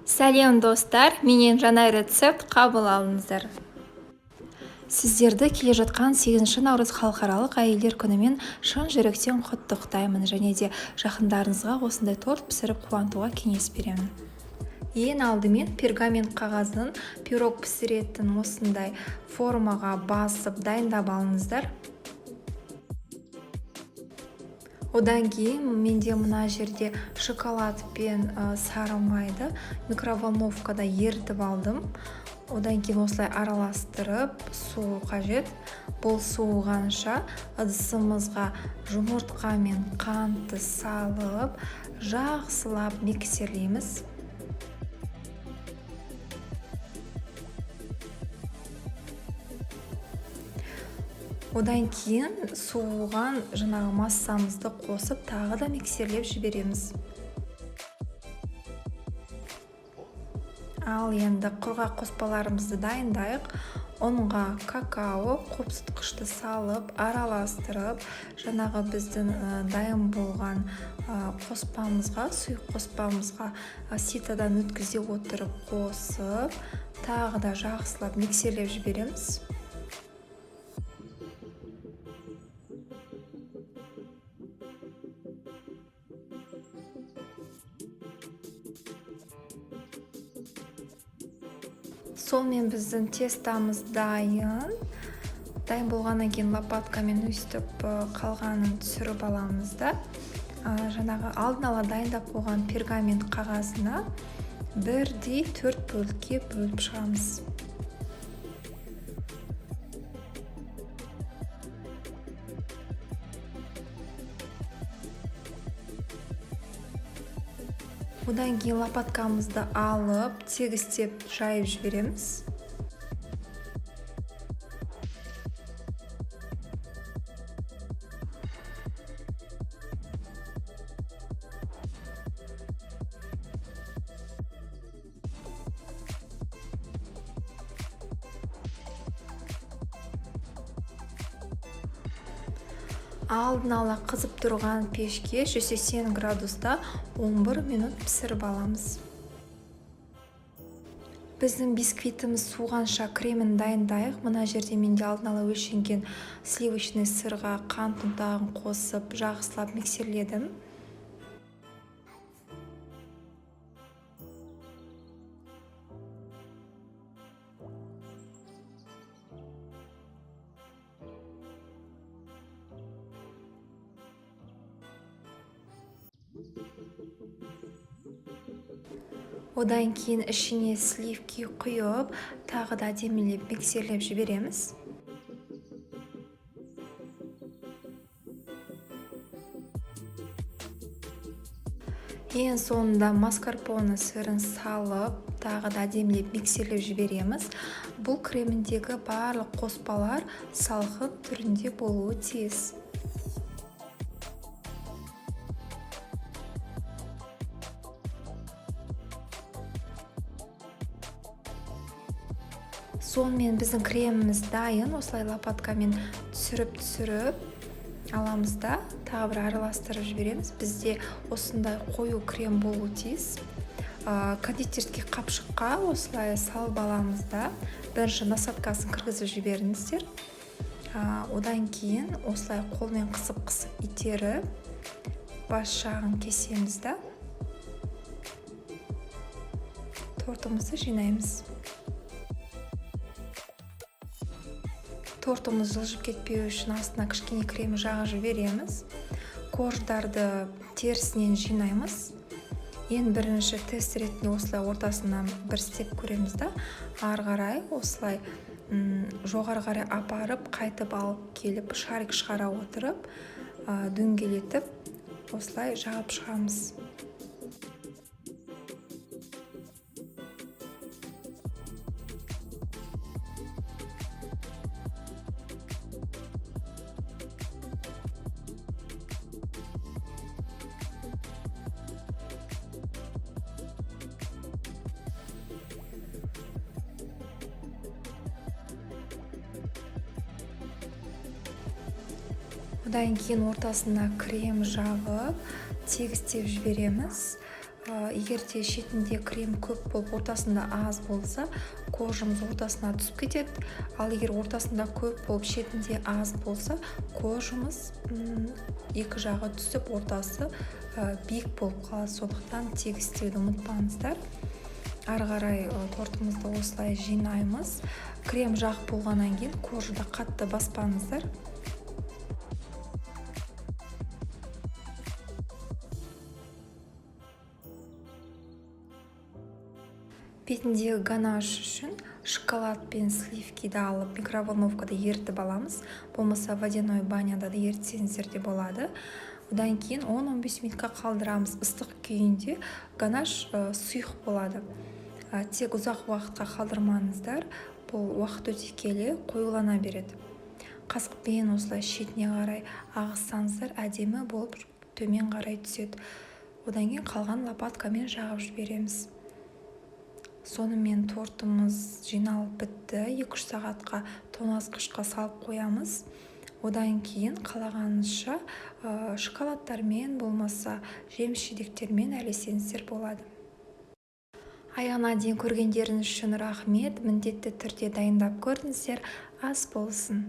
Сәлем, достар! Менен жаңа рецепт қабыл алыңыздар. Сіздерді келе жатқан 8 наурыз халықаралық әйелдер күнімен шын жүректен құттықтаймын және де жақындарыңызға осындай торт пісіріп қуантуға кеңес беремін. Ең алдымен пергамент қағазын пирог пісіретін осындай формаға басып дайындап алыңыздар. Одан кейін менде мына жерде шоколад пен сары майды микроволновкада ерітіп алдым. Одан кейін осылай араластырып, су қажет. Бұл суығанша ыдысымызға жұмыртқа мен қантты салып, жақсылап миксерлейміз. Одан кейін суыған жаңағы массамызды қосып, тағы да миксерлеп жібереміз. Ал енді құрғақ қоспаларымызды дайындайық. Ұнға какао, қопсытқышты салып, араластырып, жаңағы біздің дайын болған қоспамызға, сұйық қоспамызға ситодан өткізе отырып қосып, тағы да жақсылап миксерлеп жібереміз. Сонымен біздің тестамыз дайын. Дайын болғаннан кейін лопаткамен өстіп қалғанын түсіріп аламыз да, жаңағы алдын ала дайындап қойған пергамент қағазына бірдей 4 бөлікке бөліп шығамыз. Одан кейін лопаткамызды алып, тегістеп жайып жібереміз. Алдын ала қызып тұрған пешке 180 градуста 11 минут пісіріп аламыз. Біздің бисквитіміз суғанша кремін дайындайық. Мына жерде менде алдын ала өлшенген сливочный сырға қант ұнтағын қосып, жақсылап миксерледім. Одан кейін ішіне сливки құйып, тағы да әдемілеп миксерлеп жібереміз. Ең соңында маскарпоне сырын салып, тағы да әдемілеп миксерлеп жібереміз. Бұл креміндегі барлық қоспалар салқын түрінде болуы тиіс. Сонымен біздің креміміз дайын. Осылай лопаткамен түсіріп-түсіріп аламыз да, тағы бір араластырып жібереміз. Бізде осындай қою крем болуы тиіс. Кондитерский қапшыққа осылай салып аламыз да, бірінші насадкасын кіргізіп жіберіңіздер. Одан кейін осылай қолмен қысып-қысып итеріп, бас жағын кесеміз да, тортымызды жинаймыз. Тортымыз жылжып кетпеу үшін астына кішкене крем жағып жібереміз. Корждарды терісінен жинаймыз. Ең бірінші тест ретінде осылай ортасынан бір істеп көреміз да, ары қарай осылай, жоғары қарай апарып, қайтып алып келіп, шарик шығара отырып, дөңгелетіп осылай жағып шығамыз. Одан кейін ортасына крем жағып, тегістеп жібереміз. Егер де шетінде крем көп болып, ортасында аз болса, коржымыз ортасына түсіп кетеді. Ал егер ортасында көп болып, шетінде аз болса, коржымыз екі жағы түсіп, ортасы биік болып қалады. Сондықтан тегістеуді ұмытпаңыздар. Ары қарай тортымызды осылай жинаймыз. Крем жағып болғаннан кейін коржды қатты баспаңыздар. Бетіндегі ганаш үшін шоколад пен сливкиді алып, микроволновкада ерітіп аламыз. Болмаса водяной баняда да ерітсеңіздер де болады. Одан кейін 10-15 минутқа қалдырамыз. Ыстық күйінде ганаш сұйық болады. Тек ұзақ уақытқа қалдырмаңыздар, бұл уақыт өте келе қоюлана береді. Қасықпен осылай шетіне қарай ағызсаңыздар, әдемі болып төмен қарай түседі. Одан кейін қалған лопаткамен жағып жібереміз. Сонымен тортымыз жиналып бітті. 2-3 сағатқа тоңазытқышқа салып қоямыз. Одан кейін қалағаныңызша шоколадтармен, болмаса жеміс жидектермен әрлесеңіздер болады. Аяғына дейін көргендеріңіз үшін рахмет. Міндетті түрде дайындап көріңіздер. Ас болсын.